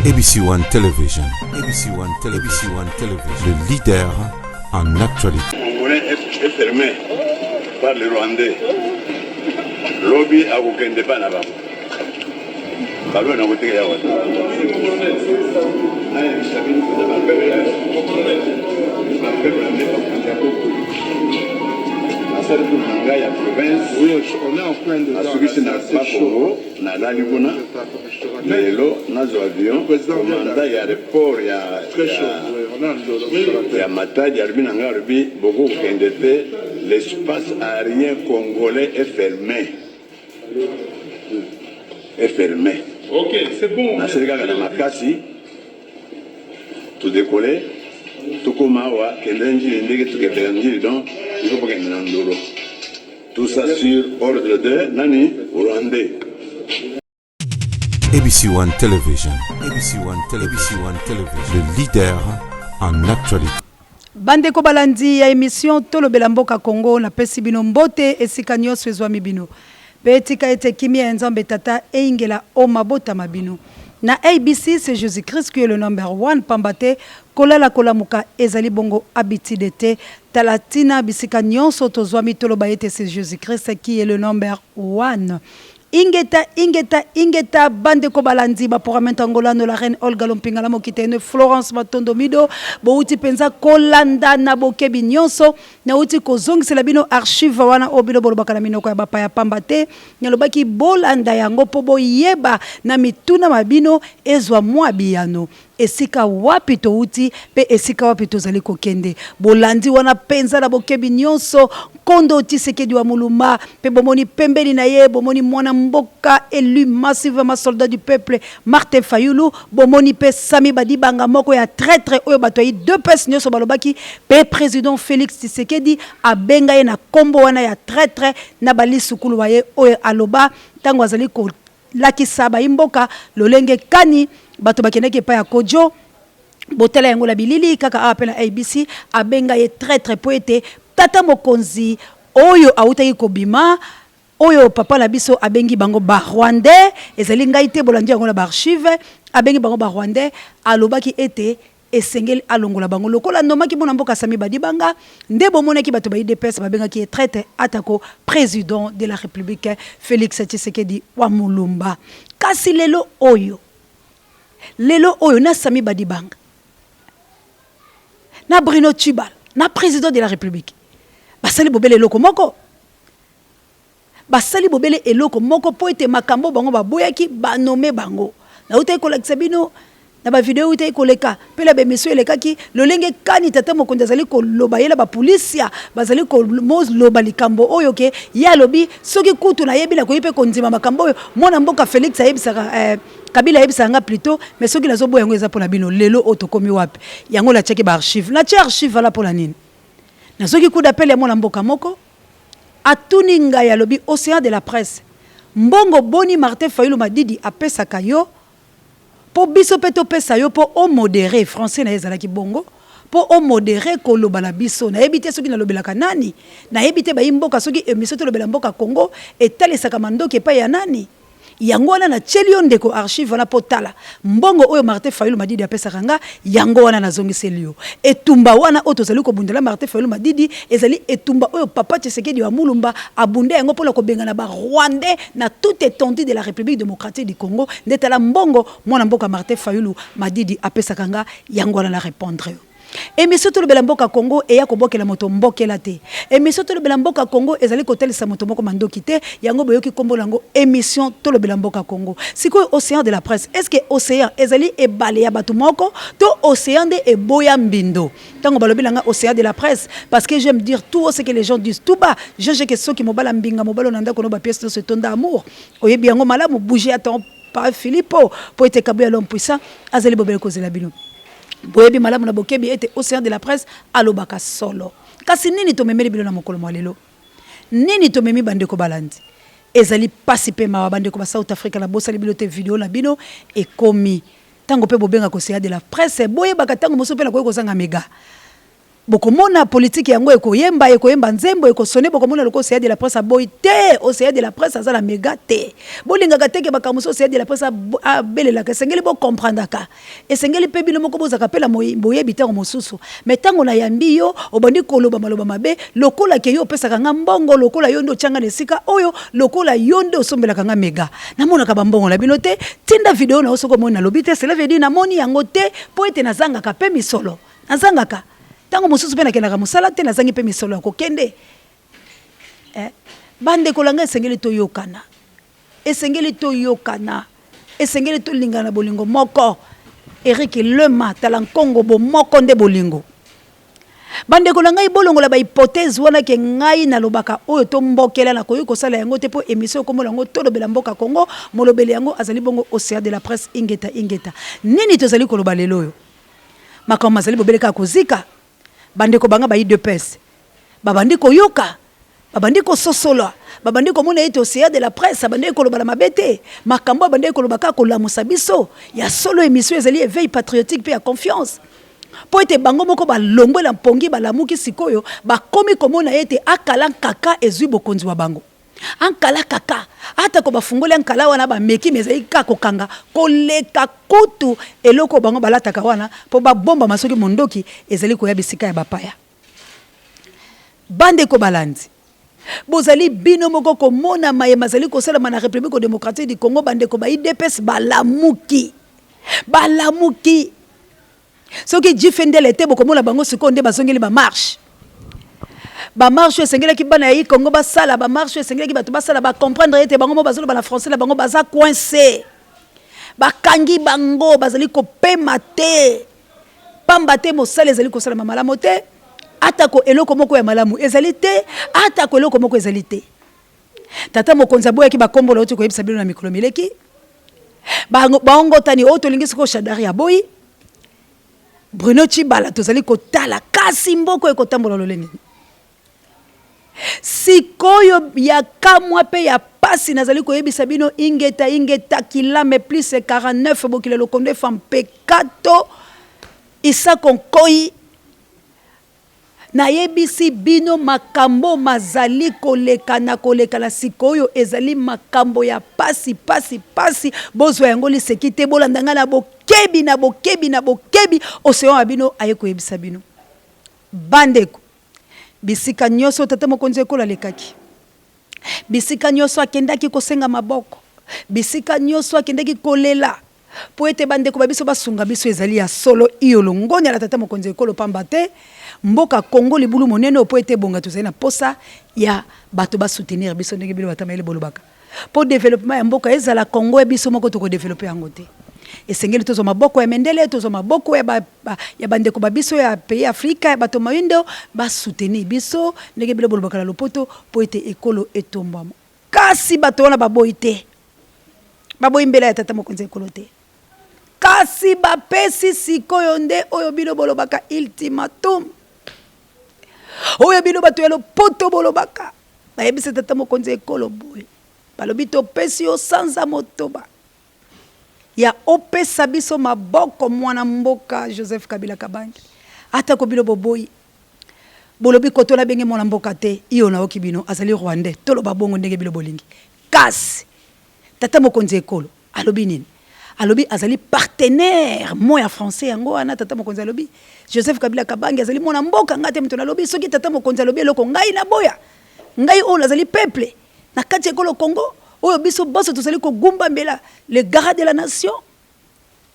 ABC One Television, ABC One Television, ABC One Television, le leader en actualité. Congolais est fermé par les Rwandais. Lobi akokende pa na bango. Balo na kotika ya wata. Nayebisa bino mpenza bapeuple nde bakonzi ya kokoli. Nasali tour na ngai ya province. Nasukisi na Bakongo, nalali kuna. Lelo nazwa avion, commandant ya aeroport ya ya Matadi alobi na ngai, alobi bokokende te, l'espace aérien congolais est fermé. Est fermé. Ok, c'est bon. Nasali kaka na makasi todekole, tokóma awa, kende Njili ndenge tokendeka Njili, donc il faut bokende na Ndolo. Tout ça sur ordre de nani? Rwandais. ABC One Television, ABC One Television, ABC One Television, le leader en actualité. Bandeko balandi ya émission Tolobela Mboka Congo, napesi bino mbote esika nyonso ezwami bino, mpe etika ete kimia ya Nzambe Tata eyingela o mabota bino. Na ABC, c'est Jésus-Christ qui est le number one, pamba te kolala kolamuka ezali bongo habitude te. Tala ntina bisika nyonso tozwami, toloba ete c'est Jésus-Christ qui est le number one. Ingeta, ingeta, ingeta, bandeko balandi baprogramme Ngolano, la reine Olga Lompingala Mokitene, Florence Matondo Mido. Bouti penza kolanda na bokebi nyonso. Nauti kozongisela bino archive wana oyo bino bolobaka na minoko ya bapaya pamba te. Nalobaki bolanda yango mpo boyeba na mituna ma bino ezwa mwa biyano, esika wapi touti mpe esika wapi tozali kokende. Bolandi wana mpenza na bokebi nyonso Nkondo Tshisekedi wa Mulumba, mpe bomoni pembeni na ye, bomoni mwana mboka élu massivement, soldat du peuple Martin Fayulu. Bomoni mpe Sami Badibanga, moko ya traître oyo bato ya UDPS nyonso balobaki, mpe président Félix Tshisekedi abenga ye na nkombo wana ya traître na balisukulu wa ye oyo aloba ntango azali kolakisa bayimboka lolenge kani bato bakendaki epai ya Kojo. Botala yango na bilili kaka awa mpe na ABC. Abenga ye traître mpo ete tata mokonzi oyo awutaki kobima, oyo papa na biso abengi bango Barwandais. Ezali ngai te, bolandi yango na baarchive. Abengi bango Barwandais, alobaki ete esengeli alongola bango lokola anomaki mwana mboka Sami Badibanga. Nde bomonaki bato ba UDPS babengaki ye traître, atako président de la République Félix Tshisekedi wa Mulumba. Kasi lelo oyo, lelo oyo, na Sami Badibanga, na Bruno Tshibala, na président de la République basali bobele eloko moko. Basali bobele eloko moko mpo ete makambo bango baboyaki banome bango. Nautaki kolakisa bino na bavideo eutaki koleka mpe na baémission elekaki lolenge kani tata mokonzi azali koloba, ye na bapolisia bazali komoloba likambo oyo ke ye alobi soki kutu nayebi nakoki mpe kondima makambo oyo mwana mboka Félix ayebisaka, Kabila ayebisaka nga plutôt, mais soki nazoboya yango eza mpona bino. Lelo oyo tokomi wapi? Yango natiaki baarchive, natie archive wana mpona nini? Nazoki coup d'appel ya mwana mboka moko, atuni ngai, alobi: "Océan de la presse, mbongo boni Martin Fayulu Madidi apesaka yo mpo biso mpe topesa yo mpo omodérer?" Français na ye ezalaki bongo, mpo omodérer koloba na biso. Nayebi te soki nalobelaka nani, nayebi te bayi mboka soki émission Tolobela Mboka Congo etalisaka mandoki epai ya nani. Yango wana natieli yo, ndeko, archive wana mpo tala mbongo oyo Martin Fayulu Madidi apesaka nga. Yango wana nazongiseli yo. Etumba wana oyo tozali kobundela Martin Fayulu Madidi ezali etumba oyo papa Tshisekedi wa Mulumba abunda yango mpona kobengana Barwandais na toute étendue de la République démocratique du Congo. Nde tala mbongo mwana mboka Martin Fayulu Madidi apesaka nga. Yango wana na répondre yo. Émission Tolobela Mboka Congo eya kobokela moto mbokela te. Émission Tolobela Mboka Congo ezali kotalisa moto moko mandoki te. Yango boyoki nkombo yango, émission Tolobela Mboka Congo. Sikoyo, océan de la presse, est ce que océan ezali ebale ya bato moko to océan nde eboya mbindo? Ntango balobi na nga océan de la presse, parce que j'aime dire tout ce que les gens disent tout bas. Jean-Jacques, soki mobala mbinga mobala na ndako no, bapièce nyonso etonda amour, oyebi yango malamu. Bouger atan pa Filippo po ete Kabuya l'homme puissant azali bobele kozela bino. Boyebi malamu na bokebi ete océan de la presse alobaka solo. Kasi nini tomemeli bino na mokolo mwa lelo? Nini tomemi, bandeko balandi? Ezali pasi mpe mawa, bandeko ba South Africa. Nabosali bino te, video na bino ekomi ntango mpe bobengaka océan de la presse. Boyebaka ntango mosusu mpe nakoki kozanga mega. Bokomona politique yango ekoyemba, ekoyemba nzembo, ekosonner, bokomona lokola Ocean de la presse aboyi te. Ocean de la presse aza na mega te. Bolingaka te ke makambo mosusu Ocean de la presse abelelaka, esengeli bo comprendaka. Esengeli pe bino moko bozalaka pe na boyebi tango mosusu. Mais tango nayambi yo, obandi koloba maloba mabe, lokola ke yo opesaka nga mbongo, lokola yo nde otia nga na esika oyo, lokola yo nde osombelaka nga mega. Namonaka ba mbongo na bino te. Tinda video na yo soki omoni nalobi te, cela veut dire namoni yango te po ete nazangaka pe misolo. Nazangaka. Tango mosusu pe nakendaka mosala te, nazangi pe misolo ya kokende. Eh, bandeko na ngai, esengeli toyokana. Esengeli toyokana. Esengeli tolingana na bolingo moko. Eric Lema, tala nkongo, bomoko nde bolingo. Bandeko na ngai, bolongola ba hypothèse wana ke ngai nalobaka oyo to mbokela, nakoki kosala yango te po emission kombo na yango tolobela mboka Congo, molobeli yango azali bongo Ocean de la presse. Ingeta, ingeta. Nini tozali koloba lelo oyo? Makambo mazali bobele kaka kozika. Bandeko ba ngai ba udps babandi koyoka, babandi kososola, babandi komona ete Ocean de la presse abandaki koloba na mabe te. Makambo abandaki koloba kaka kolamusa biso. Ya solo emission ezali eveil patriotique mpe ya confiance. Mpo ete bango moko balongwe na mpongi, balamuki sikoyo, bakomi komona ete akala nkaka ezwi bokonzi wa bango. Ankala kaka, atako bafungoli ankala wana bameki, mais ezali kaka kokanga koleka kutu eloko oyo bango balataka wana mpo babombama soki mondoki ezali koya bisika ya bapaya. Bandeko balandi, bozali bino moko komona maye mazali kosalama na Republique democratique du Congo, bandeko ba udps balamuki, balamuki. Soki Jife Ndele te, bokomona bango sikoyo nde bazongeli ba marche. Ba marche oyo esengelaki bana ya Congo basala, ba marche oyo esengelaki bato basala, ba comprendre ete bango moko bazoloba na français na bango baza coince. Bakangi bango, bazali kopema te. Pamba te mosala ezali kosalama malamu te, atako eloko moko ya malamu ezali te, atako eloko moko ezali te. Tata mokonzi aboyaki bakombo nauti koyebisa bino na mikolo mileki. Baongotani oyo tolingi sikoyo Shadary aboyi. Bruno Tshibala tozali kotala kasi mboko ekotambola lolenge nini? Sikoyo ya kamwa pe ya pasi nazali koyebisa bino ingeta ingeta kilame plus 49 bokila lokondo efa mpekato Isako Nkoyi. Nayebisi bino makambo mazali koleka na koleka na sikoyo ezali makambo ya pasi pasi pasi bozwa yango liseki te bolanda ngai na bokebi na bokebi na bokebi ocean wa bino aye koyebisa bino bandeko bisika nyonso tata mokonzi ekolo alekaki bisika nyonso akendaki kosenga maboko bisika nyonso akendaki kolela Mpo ete bandeko ba biso basunga biso ezali ya solo iyo longonya na tata mokonzi ya ekolo pamba te mboka Congo libulu monene oyo mpo ete ebonga tozali na posa ya bato ba soutenir biso ndenge bino bato ya mayele bolobaka mpo developpement ya mboka ezala Congo ya biso moko toko developper yango te esengeli tozwa maboko ya mendele tozwa maboko ya ba, ba, ya bandeko ba biso ya pays Afrika ya bato moindo ba soutenir biso ndenge bino bolobaka na lopoto mpo ete ekolo etombwama kasi bato wana baboyi te Baboyi mbela ya tata mokonzi ya ekolo te. Kasi bapesi sikoyo nde oyo bino bolobaka ultimatum. Oyo bino bato ya lopoto bolobaka. Bayebisa tata mokonzi ya ekolo boye. Balobi topesi yo sanza motoba ya opesa biso maboko mwana mboka Joseph Kabila Kabange. Atako bino boboyi. Bolobi koto nabenge mwana mboka te, iyo nayoki bino, azali Rwandais. Toloba bongo ndenge bino bolingi. Kasi, tata mokonzi ya ekolo alobi nini? Alobi azali partenaire, mot ya français yango wana tata mokonzi alobi. Joseph Kabila Kabange azali mwana mboka, ngai te moto nalobi. Soki tata mokonzi alobi eloko, ngai naboya. Ngai oyo nazali peuple na kati ya ekolo Congo, oyo biso banso tozali kogumbamela le garant de la nation,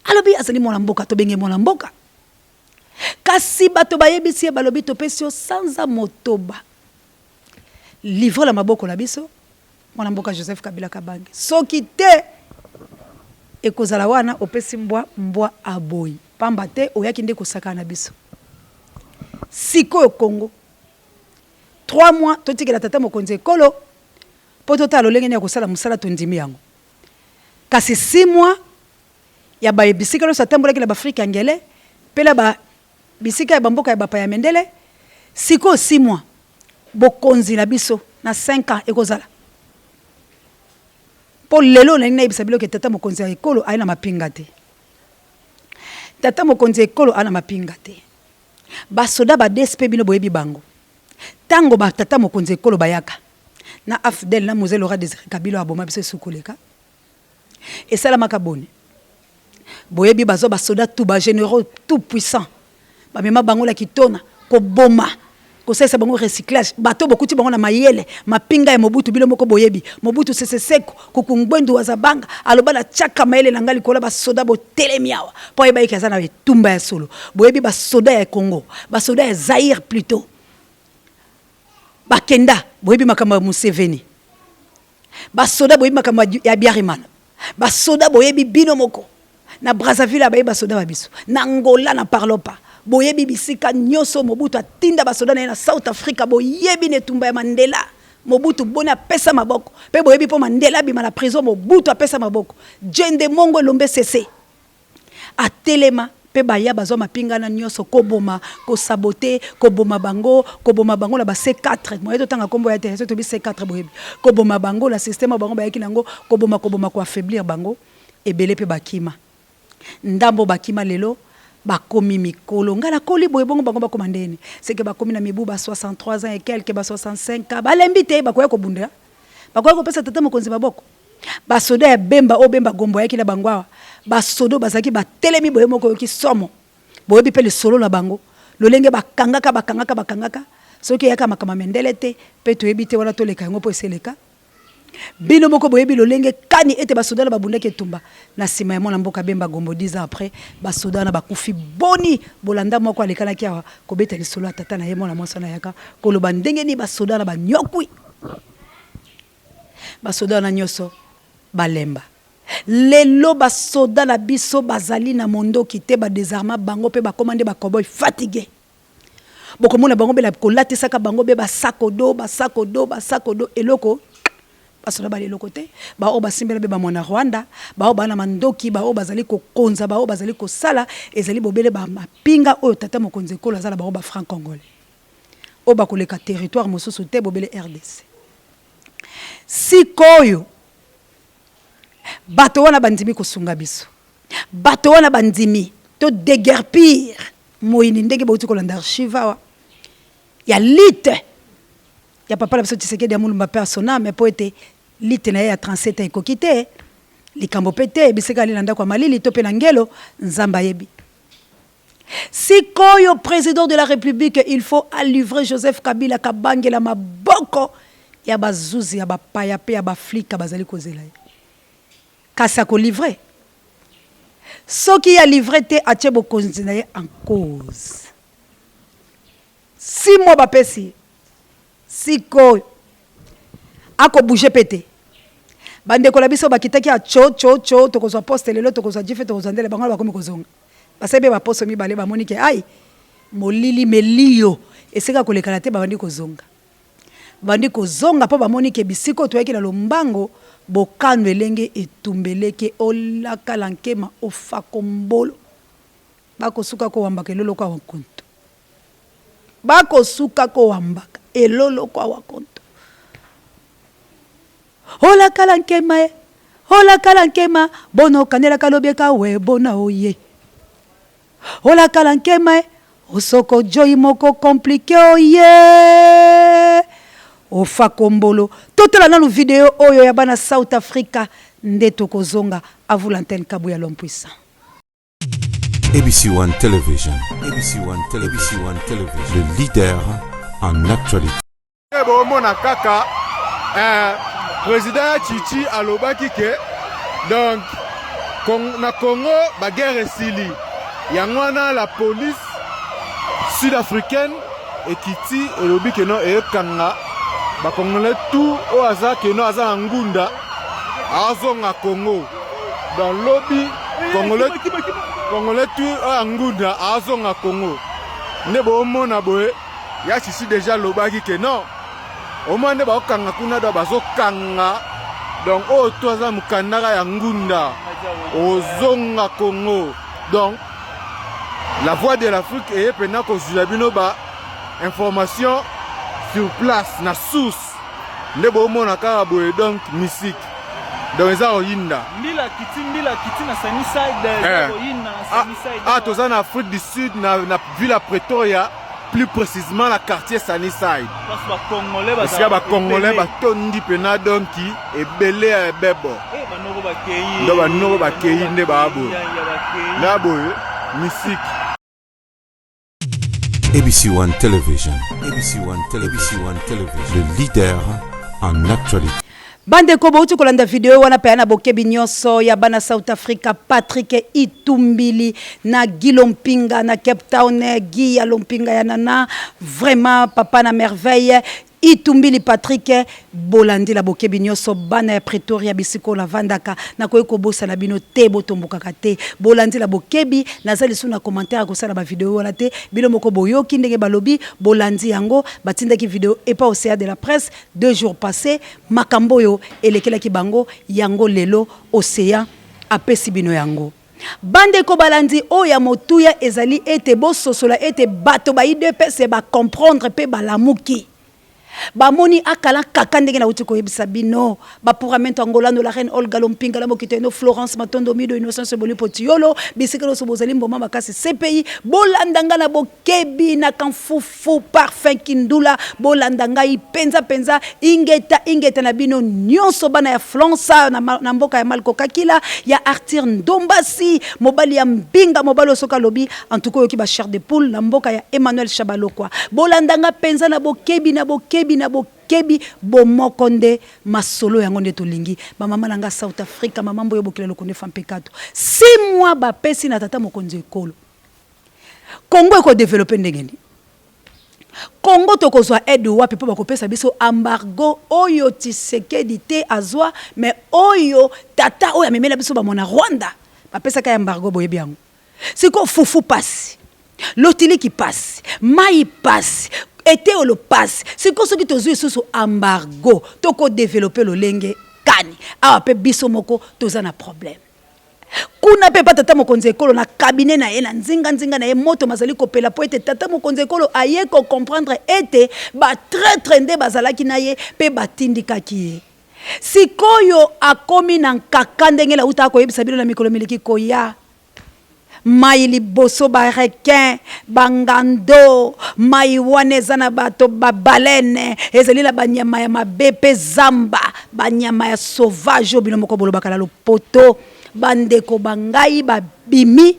alobi azali mwana mboka, tobenge mwana mboka. Kasi bato bayebisi ye, balobi topesi yo sanza motoba, livre na maboko na biso Mwana mboka Joseph Kabila Kabange soki te ekozala wana opesi mbwa mbwa aboyi pamba te oyaki nde kosakana na biso sikoyo Congo 3 mois totikela tata mokonzi ekolo po totala lolenge nini ya kosala mosala tondimi yango kasi 6 mois ya ba bisika nyonso atambolaki na b'Afrike ya ngele pe na ba bisika ya ba mboka ya bapaya mindele sikoyo 6 mois Bokonzi na biso na 5 ans ekozala po lelo nalingi nayebisa bino ke tata mokonzi ya ekolo aye na mapinga te. Tata mokonzi ya ekolo aye na mapinga te. Basoda ba DSP bino boyebi bango. Tango ba tata mokonzi ekolo bayaka na AFDL na Mzee Laurent Desire Kabila oyo aboma biso esuki koleka. Esalamaka boni? Boyebi bazwa ba soda tout ba generaux tout puissant bamema bango na kitona koboma kosalisa bango recyclage bato bokuti bango na mayele mapinga ya Mobutu bino moko boyebi Mobutu Sese Seko Kuku Ngbendu wa Zabanga aloba na tiaka mayele na ngai likolo ya basoda botelemi awa mpo ayeba eke aza na etumba ya solo boyebi basoda ya Congo basoda ya Zaïre plutot bakenda boyebi makambo ya Museveni Ba soda boyebi makambo ya Habyarimana. Ba soda boyebi bino moko. Na Brazzaville abaye ba soda ba biso. Na Angola na parlons pas. Boyebi bisika nyoso Mobutu atinda ba soda na ye na South Africa boyebi na etumba ya Mandela. Mobutu boni apesa maboko. Pe boyebi po Mandela abima na prison Mobutu apesa maboko. Djende Mongo Elombe Sese. Atelema pe baya bazwa mapinga wana nioso koboma, ko saboter, koboma bango, koboma bango na ba C4, moyen totanga kombo ya te soki tolobi C4 boyebi, koboma bango na système oyo bango bayaki na yango, koboma koboma ko affaiblir bango, ebele pe bakima. Ndambo bakima lelo bakomi mikolo, nga nakoli boye bongo bango bakoma ndenge nini? C'est que bakomi na mibu ba 63 ans et quelques, ba 65 ans, balembi te bakoya kobunda, bakoya kopesa tata mokonzi maboko? Ba soda ya Bemba oyo Bemba Gombo ayaki na bango awa, ba soda oyo bazalaki batelemi boye moko oyoki somo. Boyebi pe lisolo na bango, lolenge bakangaka, bakangaka, bakangaka, soki eyaka makambo ya mindele te, pe toyebi te wana toleka yango po esi eleka. Bino moko boyebi lolenge kani ete ba soda wana babundaki etumba na sima ya mwana mboka Bemba Gombo 10 ans après, ba soda wana bakufi boni? Bolanda moko alekanaki awa kobeta lisolo ya tata na ye mwana mwasi wana ayaka koloba ndenge nini ba soda wana banyokwi. Ba soda wana nioso balemba. Lelo ba soda na biso bazali na mondoki te ba desarma bango pe bakoma nde ba cowboy fatigue. Bokomona bango be kolatisaka bango be ba sac au dos, ba sac au dos, ba sac au dos eloko ba soda bali eloko te. Ba oyo basimbela be ba mwana Rwanda, ba oyo ba na mandoki, ba oyo bazali kokonza, ba oyo bazali kosala ezali bobele ba mapinga oyo tata mokonzi ekolo aza na bango ba franc congolais. Oyo bakoleka territoire mosusu te bobele rdc. Sikoyo bato wana bandimi kosunga biso, bato wana bandimi to deguerpir moyini ndenge bauti kolanda archive awa ya lite ya papa na biso Tshisekedi ya Mulumba pe son ame po ete lite na ye ya 37 ans ekoki te likambo pe te bisika ali na ndako ya malili to pe na ngelo Nzambe ayebi. Sikoyo president de la republique il faut a livrer Joseph Kabila Kabange na maboko ya ba zuzi ya ba paya pe ya ba flika bazali kozela ye. Kasi ako livrer? Soki ye a livrer te atie bokonzi na ye en cause. 6 mois bapesi ye. Sikoyo ako bouger pe te. Ba ndeko na biso bakitaki ya tcho tcho tcho tokozwa poste lelo tokozwa jife tokozwa ndele bango wana bakomi kozonga. Basali pe ba poso mibale bamoni ke ai molili meliyo esika kolekana te babandi kozonga. Babandi kozonga po bamoni ke bisika oyo toyaki na lombango bokano elenge etumbeleke olakala nkema ofako mbolo. Bakosuka kowambaka eloloko awa nkuntu. Bakosuka kowambaka eloloko awa nkuntu. Olakala nkema e, olakala nkema, bono kanelaka lobieka we bona oye. Olakala nkema e, osoko joyi moko complique oye. Ofa kombolo. Totala nanu video oyo ya bana South Africa nde tokozonga. À vous l'antenne Kabuya l'homme puissant. ABC One Television, ABC One Television, ABC One Television, le leader en actualité. Bomona kaka eh, président ya Chichi alobaki ke donc na Congo ba guerre esili yango wana la police sud-africaine ekiti elobi ke non ekanga ba congolais tout oyo aza ke non aza na ngunda azonga Congo donc lobi congolais congolais tout oyo ya ngunda azonga Congo nde bomona boye ya sisi deja alobaki ke non omona nde bakokanga kuna do bazokanga donc oyo to aza mokandaka ya ngunda ozonga Congo donc la voix de l'Afrique eye mpena kozwila bino ba information sur place na source nde bomona kaka boye donc misiki. Donc eza koyinda. Mbila kiti, mbila kiti na Sunnyside, eza koyinda na Sunnyside. Ah, toza na Afrique du Sud, na ville ya Pretoria, plus précisément na quartier Sunnyside. Place ba Congolais bazala. Esika ba Congolais batondi pena donc ebele ya ebebo. Eh, banoko bakei. Ndo banoko bakei nde ba boye. Na boye misiki. ABC One Television, ABC One Television, ABC One Television, le leader en actualité. Bandeko bouti kolanda video wana pe na bokebi nyonso ya bana South Africa, Patrick Itumbili na Guy Lompinga na Cape Town, Guy ya Lompinga ya Nana, vraiment papa na merveille. Itumbili Patrick bolandi la bokebi nyonso bana ya Pretoria bisiko la vandaka nakoki kobosana bino te, botombokaka te, bolandi la bokebi. Naza lisusu na commentaire ya kosala ba video wana te, bino moko boyoki ndenge balobi, bolandi yango. Batindaki video epa Océan de la presse 2 jours passés, makambo oyo elekelaki bango yango lelo Océan apesi bino yango. Bandeko balandi, oyo ya motuya ezali ete bososola ete bato ba UDPS ba comprendre pe balamuki. Bamoni akala kaka ndenge nauti koyebisa bino. Ba Puramento Angolano, la reine Olga Lompinga, la Mokiteno, Florence Matondo Mido, Innocence Bolipo Tiolo, bisika nyonso bozali mboma makasi CPI, bolanda nga na bokebi na Kamfufu Parfum Kindula, bolanda ngai penza penza, ingeta ingeta na bino nyonso bana ya Flansa na mboka ya Malko Kakila, ya Arthur Ndombasi, mobali ya Mbinga, mobali oyo soki alobi, en tout cas oyoki ba chair de poule na mboka ya Emmanuel Chabalokwa. Bolanda nga penza na bokebi na bokebi na bokebi, bomoko nde masolo yango nde tolingi. Ba mama na nga South Africa, mama Mboyo Bokila Lokonde Fampekato. 6 mois bapesi na tata mokonzi ekolo. Congo eko developper ndenge nini? Congo tokozwa aide wapi po bakopesa biso embargo oyo Tshisekedi te azwa, mais oyo tata oyo amemela biso ba mwana Rwanda bapesaka ye embargo, boyebi yango. Sikoyo fufu pasi, lotiliki pasi, mayi pasi, eteyolo pasi. Sikoyo soki tozwi lisusu embargo toko developper lolenge kani? Awa pe biso moko toza na problème. Kuna pe epa tata mokonzi ya ekolo na cabinet na ye, na nzinga nzinga na ye moto mazali kopela po ete tata mokonzi ya ekolo aye ko comprendre ete ba traitres nde bazalaki na ye pe batindikaki ye. Sikoyo akomi na nkaka ndenge nawutaka koyebisa bino na mikolo miliki koya. Mayi liboso ba requins, ba ngando, mayi wana eza na bato, ba baleines, ezali na ba nyama ya mabe pe zamba, ba nyama ya sauvage oyo bino moko bolobaka na lopoto. Ba ndeko ba ngai ba bimi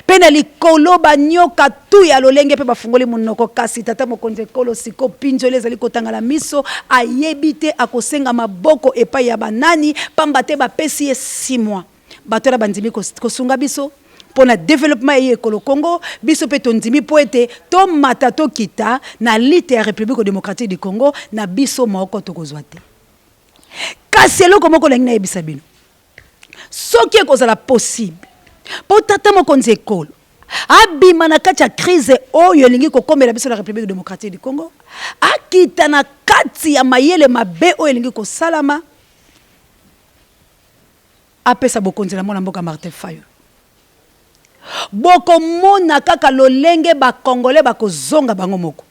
pe na likolo ba nyoka tout ya lolenge pe bafungoli monoko, kasi tata mokonzi ekolo siko pinzoli ezali kotanga na miso, ayebi te akosenga maboko epai ya ba nani, pamba te bapesi ye 6 mois. Bato wana bandimi kosunga biso mpo na developpement ya ekolo Congo, biso mpe tondimi mpo ete tomata tokita na lite ya Republique democratique du Congo na biso moko tokozwa te. Kasi eloko moko nalingi nayebisa bino, soki ekozala possible mpo tata mokonzi ekolo abima na kati ya crise oyo elingi kokomela biso na Republique democratique du Congo, akita na kati ya mayele mabe oyo elingi kosalama, apesa bokonzi na mwana mboka Martin Fayulu. Bokomona kaka lolenge ba Congolais bakozonga bango moko.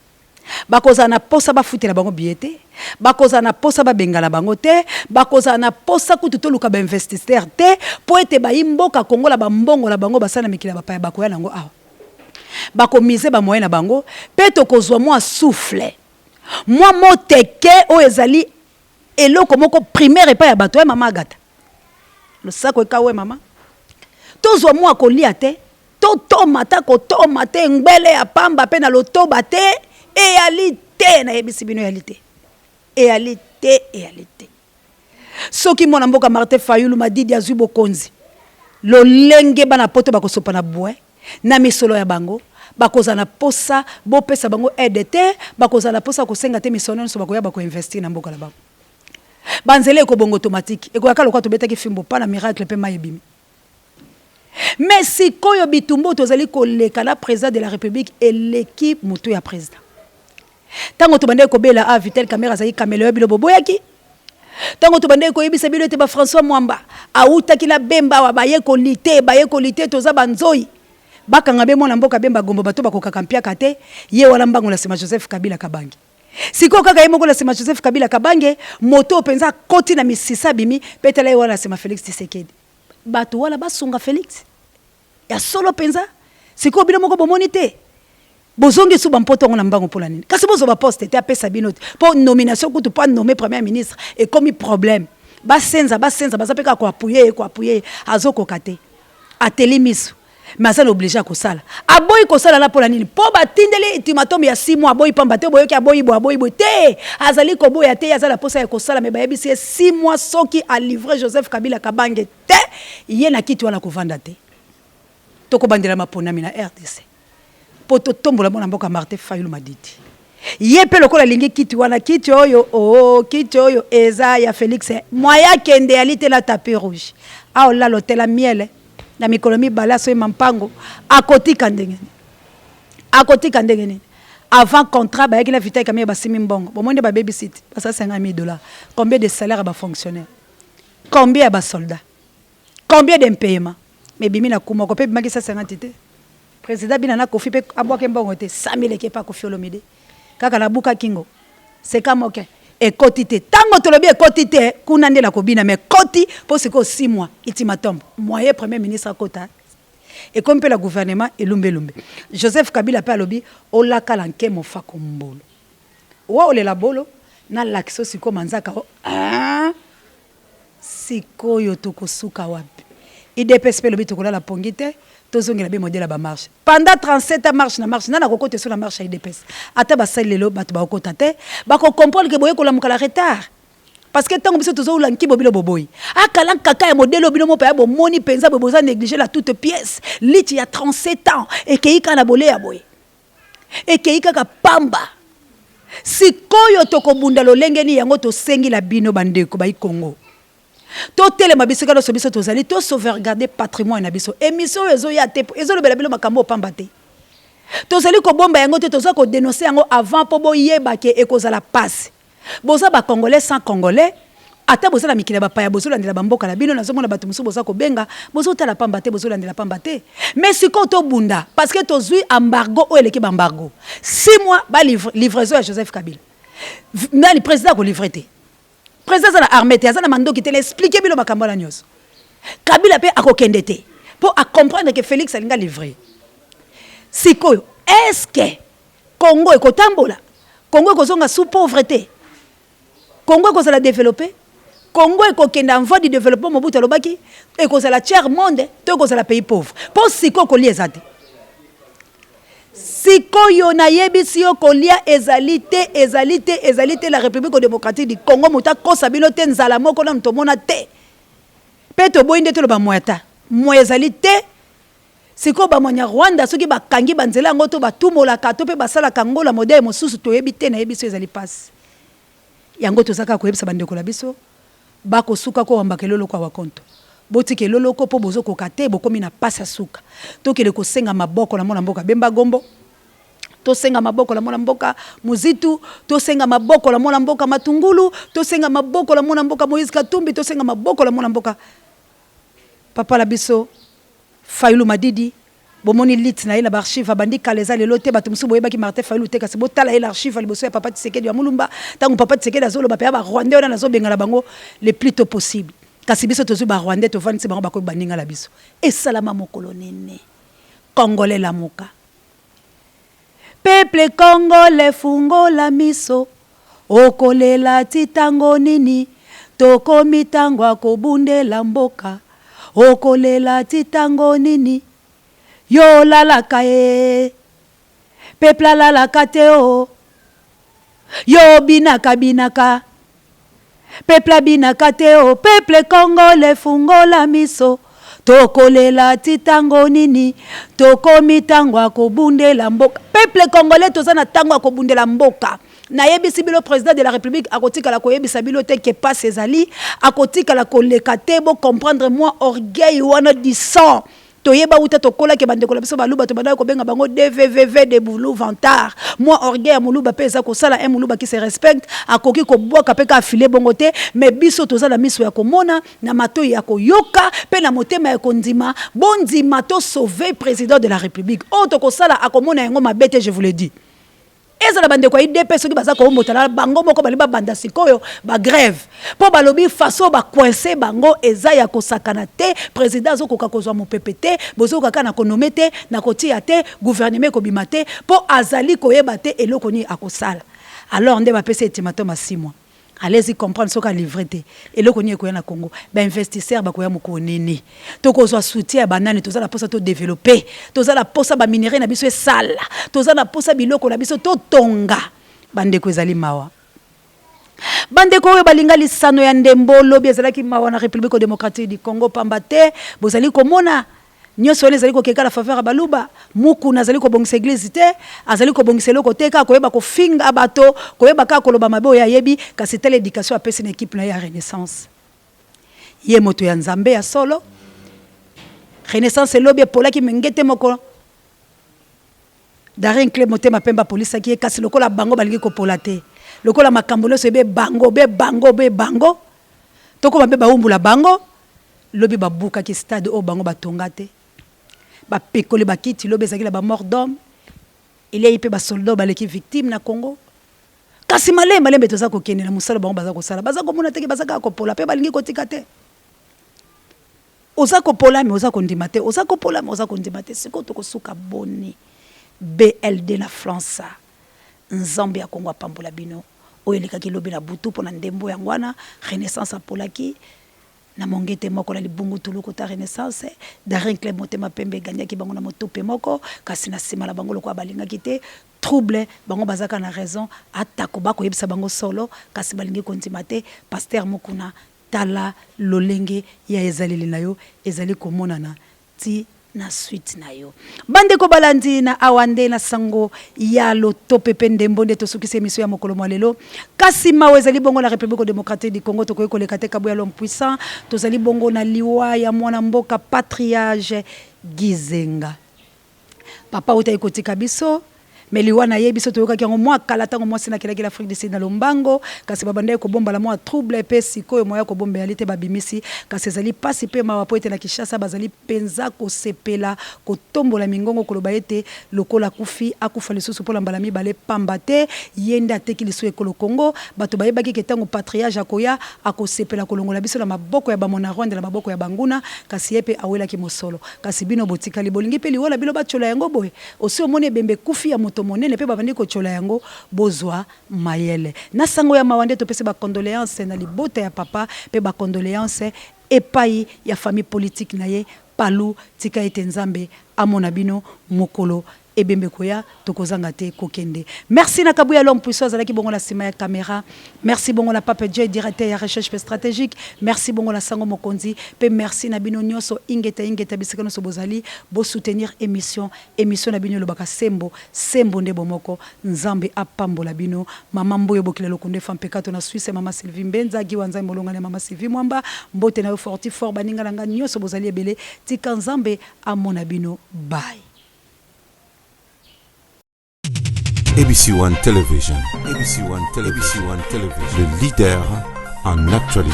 Bakozala na posa bafutela bango billet te, bakozala na posa babengana bango te, bakozala na posa kutu toluka ba investisseurs te, po ete bayi mboka Congo na ba mbongo na bango basala na mikili ya bapaya bakoya na yango awa. Bako miser ba moyens na bango pe tokozua mua souffle, mua moteke oyo ezali Eloko moko primaire epai ya bato eh mama Agatha. Losako ekawe mama. Tozwa mua kolia te, totoma ata kotoma te, ngbele ya pamba pe na lotoba te, eyali te, nayebisi bino eyali te. Eyali te, eyali te. Soki mwana mboka Martin Fayulu Madidi azwi bokonzi, lolenge bana poto bakosopana bwe, Na misolo ya bango, bakozala na posa bopesa bango aide te, bakozala na posa ya kosenga te misolo nionso bakoya bako investir na mboka na bango. Ba nzela ekobonga automatique, ekoya kaka lokola tobetaki fimbo pa na miracle pe mayi ebimi. Mais sikoyo bitumba oyo tozali koleka na president de la republique eleki mutu ya president. Tango tobandaki kobela ah Vital Kamerhe azali cameleon bino boboyaki. Tango tobandaki koyebisa bino ete ba François Mwamba awutaki na Bemba awa baye ko lutter, baye ko lutter toza ba nzoyi. Bakanga be mwana mboka Bemba Gombo bato bakokaka mpiaka te, ye wana mbangu na sima Joseph Kabila Kabange. Sikoyo kaka ye moko na nsima Joseph Kabila Kabange, moto oyo mpenza akoti na misisa abimi, mpe tala ye wana na nsima Felix Tshisekedi. Bato wana basunga Felix ya solo mpenza. Sikoyo bino moko bomoni te bozongi su bampoto yango na mbango mpo na nini? Kasi bozwa baposte te apesa bino te mpo nomination kutu mpo anome premier ministre ekomi problème. Basenza basenza baza mpe kaka koapuye ye koapuye ye azokoka te, ateli miso mais aza na oblige ya kosala. Aboyi kosala na mpo na nini? Mpo batindeli ultimatum ya 6 mois, aboyi pamba te. Boyoki aboyi boye aboyi boye te, azali koboya te, ye aza na posa ya kosala, mais bayebisi ye 6 mois soki alivre Joseph Kabila Kabange te, ye na kiti wana kovanda te. Tokobandela maponami na RDC mpo totombola mwana mboka Martin Fayulu Madidi. Ye mpe lokola alingi kiti wana, kiti oyo oo, kiti oyo eza ya Felix, moyen akende ali te na tapis rouge. Aolala otela miele na mikolo mibale asoyema mpango, akotika ndenge nini? Akotika ndenge nini? Avant contrat bayaki na Vital Kamerhe basimi mbongo, bomoni nde babebisi te, basala 50 000 $, combien de salaire ya ba fonctionnaires, combien ya ba soldats, combien d'impayement? Mais ebimi na coup moko mpe ebimaki 150 te. Président bina na Kofi mpe abwaki mbongo te, 100 000 eke pa Kofi Olomide kaka na buka kingo seka moke ekoti te. Ntango tolobi ekoti te, kuna nde nakobina, mais ekoti mpo sikoyo 6 mois ultimatum, moyen premier ministre akota ekomi mpe na gouvernement elumbelumbe. Joseph Kabila mpe alobi olakala nkemo fako mbolo wa olela bolo nalakisa sikoyo manzaka o ah! Sikoyo tokosuka wapi? UDPS mpe elobi tokolala pongi te, tozongela be modèle ya ba marche pendant 37 ans, marche na marche. Nani akokota eso na marche ya UDPS? Ata basali lelo bato bakokota te, bakocomprendre ke boye kolamuka la retard, parce que ntango biso tozowula nkibo bino boboyi akala nkaka ya modèle oyo bino mo mpe bomoni mpenza boye boza néglige la toute pièce. Liti ya 37 ans ekei kaka na boleya boye, ekei kaka pamba. Sikoyo tokobunda lolenge nini? Yango tosengi na bino bandeko bai Congo, totelema bisika nyonso biso tozali, tosauvegarde patrimoine na biso. Émission oyo ezoya te, ezolobela bino makambo opamba te, tozali kobomba yango te, toza kodénoncer yango avant mpo boyeba ke ekozala pasi. Boza bacongolais sans congolais, ata boza na mikili ya bapaya, bozolandela bamboka na bino. Nazomona bato mosusu boza kobenga, bozotala pamba te, bozolandela pamba te. Mais sikoyo tobunda, parce que tozwi embargo oyo eleki baembargo. 6 mois balivraison ya Joseph Kabila, nani président akolivre te? Président aza na armée te, aza na mandoki te. Na expliquer bino makambo wana nyonso. Kabila mpe akokende te mpo acomprendre ke Félix alinga livre. Sikoyo est ce que Congo ekotambola? Congo ekozonga sous pauvreté? Congo ekozala développé? Congo ekokende en voie du développement? Mobutu alobaki ekozala tiers monde to ekozala pays pauvre, mpo sikoyo kolia eza te. Sikoyo nayebisi yo, kolia ezali te, ezali te, ezali te. La République démocratique du Congo, moto akosa bino te, nzala moko nanu tomona te mpe toboyi nde toloba moya ta moya ezali te. Sikoyo bamwanya Rwanda soki bakangi banzela yango to batumolaka to mpe basalaka yango na modèle mosusu, toyebi te. Nayebi so ezali mpasi. Yango toza kaka koyebisa bandeko na biso, bakosuka kowambaka eloloko awa konto botika eloloko mpo bozokoka te, bokomi na pasi ya suka. Tokende kosenga maboko na mwana mboka Bemba Gombo, tosenga maboko na mwana mboka Muzitu, tosenga maboko na mwana mboka Matungulu, tosenga maboko na mwana mboka Moïse Katumbi, tosenga maboko na mwana mboka papa na biso Fayulu Madidi. Bomoni lit na ye na baarchive, abandi kala, eza lelo te. Bato mosusu boyebaki Martin Fayulu te, kasi botala ye na archive liboso ya papa Tshisekedi ya Mulumba. Ntango papa Tshisekedi azoloba mpe ya barwandais wana, nazobengana bango le plus tôt possible, kasi biso tozwi barwandais, tovandisi bango, bakoyi baninga na biso. Esalama mokolo nini? Congolais lamuka, peuple congolais fungola miso, okolela ti ntango nini? Tokomi ntango akobundela mboka, okolela ti ntango nini? Yo olalaka ye, peuple alalaka te o. Yo obinaka binaka, peuple abinaka te o. Peuple congolais fungola miso, tokolela ti ntango nini? Tokomi ntango akobundela mboka. Peuple congolais, toza na ntango ya kobundela mboka. Nayebisi bino, président de la République akotikala koyebisa bino te ke pasi ezali, akotikala koleka te. Bocomprendre mwa orgueil wana du sang toyeba wuta tokolaki. Bandeko na biso baluba, tobandaki kobenga bango dvvv de bulu vantard. Mwa orgueil ya moluba mpe eza kosala. Un moluba qui se respecte akoki kobwaka mpe ka afile bongo te. Mais biso toza na miso ya komona, na matoi ya koyoka mpe na motema ya kondima. Bondima tosauve président de la République. Oyo tokosala akomona yango mabe te, je vous le dis. Ezala bandeko ya UDPS soki baza koombotala bango moko bali babanda sikoyo bagrève mpo balobi façon bacoincer bango eza ya kosakana te. Président azokoka kozwa mopepe te, bozokoka kaka na konommer te, na kotia te, gouvernement ekobima te mpo azali koyeba te eloko nini akosala. Alors nde bapesi ultimatum ya 6 mois. Allez-y comprendre, soki alivrer te, eloko nini ekoya na Congo? Bainvestisseur bakoya mokolo nini? Tokozwa soutien ya banani? Toza na mposa todévelopper, toza na mposa baminerais na biso esala, toza na mposa biloko na biso totonga. Bandeko, ezali mawa. Bandeko oyo balinga lisano ya ndembo, lobi ezalaki mawa na République démocratique du Congo, pamba te bozali komona nyonso wana ezali kokeka na faveur ya Baluba. Mukuna azali kobongisa église te, azali kobongisa eloko te, kaka koyeba kofinga bato, koyeba kaka koloba mabe oyo ayebi. Kasi tala éducation apesi na équipe na ye ya Renaissance. Ye moto ya Nzambe ya solo, Renaissance elobi epolaki mengete moko. Daring Club Motema Pembe apolisaki ye, kasi lokola bango balingi kopola te, lokola makambo nyonso ebe bango be bango be bango, tokóma mpe bawumbula bango. Lobi babukaki stade oyo bango batonga te, bapekoli bakiti. Lobi ezalaki na bamort d'homme, elei mpe basoldat baleki victime na Congo. Kasi malembe malembe toza kokende na mosala bango baza kosala, baza komona teke baza kaka kopola mpe balingi kotika te. Oza kopola me oza kondima te, oza kopola me oza kondima te. Sikoyo tokosuka boni? BLD na France, Nzambe ya Kongo apambola bino. Oyo elekaki lobi na butu mpo na ndembo yango wana, Renaissance apolaki na mongete moko na libungu tulu kota. Renaissance, Daring Club Motema Pembe egagnaki bango na motope moko, kasi na nsima na bango lokola balingaki te trouble, bango bazaka na raison, atako bakoyebisa bango solo, kasi balingi kondima te. Pasteur Mokuna, tala lolenge ya ezaleli na yo ezali komonana ti na suite na yo. Bandeko balandi, na awa nde na sango ya lotope mpe ndembo nde tosukisi émission ya mokolo mwa lelo. Kasi mawa ezali bongo na République démocratique du Congo, tokoki koleka te. Kabuya l'homme puissant, tozali bongo na liwa ya mwana mboka Patriarche Gizenga. Papa utaki kotika biso, me liwa na ye biso toyokaki yango mwa kala, ntango mwasi nakelaki na Afrique du Sud na lombango, kasi babandaki kobombala mwa trouble mpe sikoyo moya kobombela li te, babimisi. Kasi ezali mpasi mpe mawa mpo ete na Kinshasa bazali mpenza kosepela, kotombola mingongo, koloba ete lokola akufi, akufa lisusu mpona mbala mibale, pamba te ye nde ateki lisusu ekolo Congo. Bato bayebaki ke ntango patriarche akoya, akosepela kolongola biso na maboko ya bamona Rwanda, na maboko ya banguna, kasi ye mpe awelaki mosolo. Kasi bino botikali, bolingi mpe liwa na bino batyola yango boye? Osi omoni ebembe ekufi ya moto monene mpe babandi kotyola yango? Bozwa mayele. Na sango ya mawa nde topesi bacondoléance na libota ya papa mpe bacondoléance epai ya famille politique na ye Palu. Tika ete Nzambe amona bino. Mokolo ebembe koya, tokozanga te kokende. Merci na Kabuya l'homme puissant, azalaki bongo na nsima ya caméra. Merci bongo na Pape J, directeur ya recherche mpe stratégique. Merci bongo na sango mokonzi mpe merci na bino nyonso. Ingeta, ingeta, bisika nyonso bozali, bosoutenir émission. Émission na bino elobaka sembo sembo nde bomoko. Nzambe apambola bino. Mama Mboyo Bokila Lokunde Efa Mpekato na Suisse, mama Sylvie Mbenza Giwa Nzambe molongani ya mama Sylvie Mwamba, mbote na yo forti fort. Baninga na nga nyonso bozali ebele, tika Nzambe amona bino. Bye. ABC One Television, ABC One Television, ABC One Television, le leader en actualité.